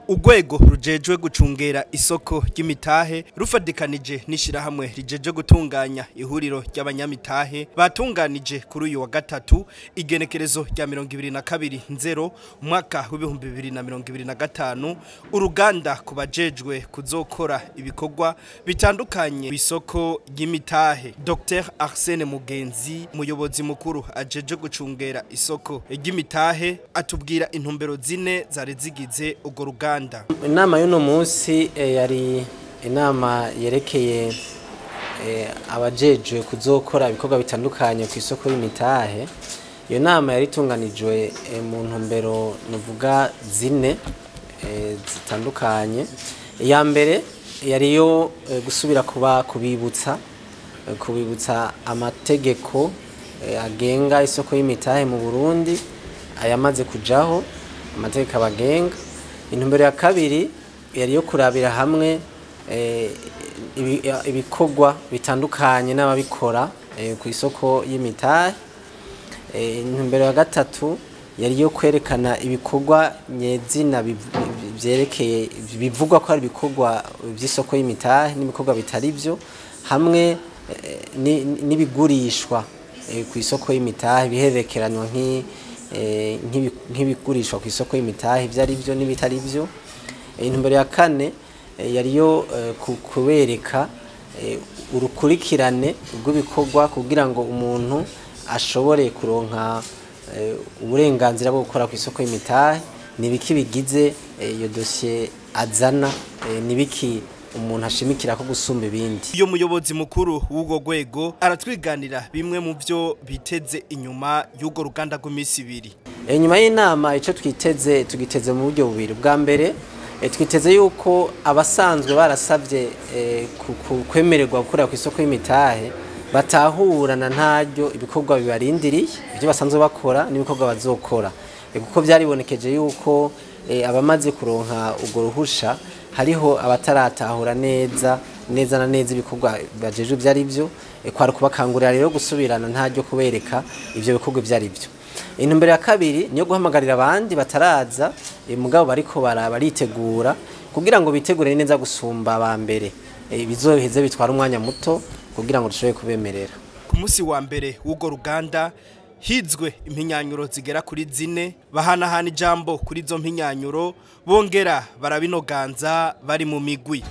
Urwego rujejwe gucungera isoko ry'imitahe rufadikanije n'ishirahamwe rijeje gutunganya ihuriro ry'abanyamitahe batunganije kuri uyu wa gatatu igenekerezo rya 2022 nzero umwaka w'ibihumbi 2025 uruganda kubajejwe kuzokora ibikorwa bitandukanye isoko ry'imitahe. Dr Arsene Mugenzi, muyobozi mukuru ajeje gucungera isoko ry'imitahe, atubwira intumbero zine zari zigize urwo ruganda. Inama y'uno munsi yari inama yerekeye abajejwe kuzokora ibikorwa bitandukanye ku isoko y'imitahe. Iyo nama yari itunganijwe mu ntumbero nuvuga zine zitandukanye. Iya mbere yari yo gusubira kuba kubibutsa amategeko agenga isoko y'imitahe mu Burundi, ayamaze kujaho amategeko abagenga. Intumbero ya kabiri yari yo kurabira hamwe ibikorwa bitandukanye n'ababikora ku isoko y'imitahe. Intumbero ya gatatu yari yo kwerekana ibikorwa nyezina byerekeye bivugwa ko ari ibikorwa by'isoko y'imitahe n'ibikorwa bitari byo, hamwe n'ibigurishwa ku isoko y'imitahe biherekeranywa nk'ibigurishwa ku isoko y'imitahe ibyo ari byo n'ibitari byo. Intumbero ya kane yari yo kubereka urukurikirane rw'ibikorwa kugira ngo umuntu ashobore kuronka uburenganzira bwo gukora ku isoko y'imitahe, nibiki bigize iyo dossier azana, nibiki umuntu ashimikira ko gusumba ibindi. Iyo muyobozi mukuru w'ugo rwego aratwiganira bimwe mu byo biteze inyuma y'ugo ruganda rw'imisi ibiri. Inyuma y'inama ico twiteze, tugiteze mu buryo bubiri. Bwa mbere twiteze yuko abasanzwe barasavye kwemererwa gukora ku isoko y'imitahe batahurana ntaryo ibikorwa bibarindiriye, ibyo basanzwe bakora n'ibikorwa bazokora, kuko byaribonekeje yuko abamaze kuronka ubwo ruhusha hariho abataratahura neza neza na neza ibikorwa bajeje ibyo ari byo. Kwari kubakangurira rero gusubirana ntaryo kubereka ivyo bikorwa ibyo ari byo. Intumbero ya kabiri niyo guhamagarira abandi bataraza mugabo bariko baritegura kugira ngo bitegure neza gusumba aba mbere, bizoheze bitwara umwanya muto kugira ngo dushobore kubemerera. Ku munsi wa mbere w'urwo ruganda hizwe impinyanyuro zigera kuri zine, bahanahana ijambo kuri izo mpinyanyuro, bongera barabinoganza bari mu migwi.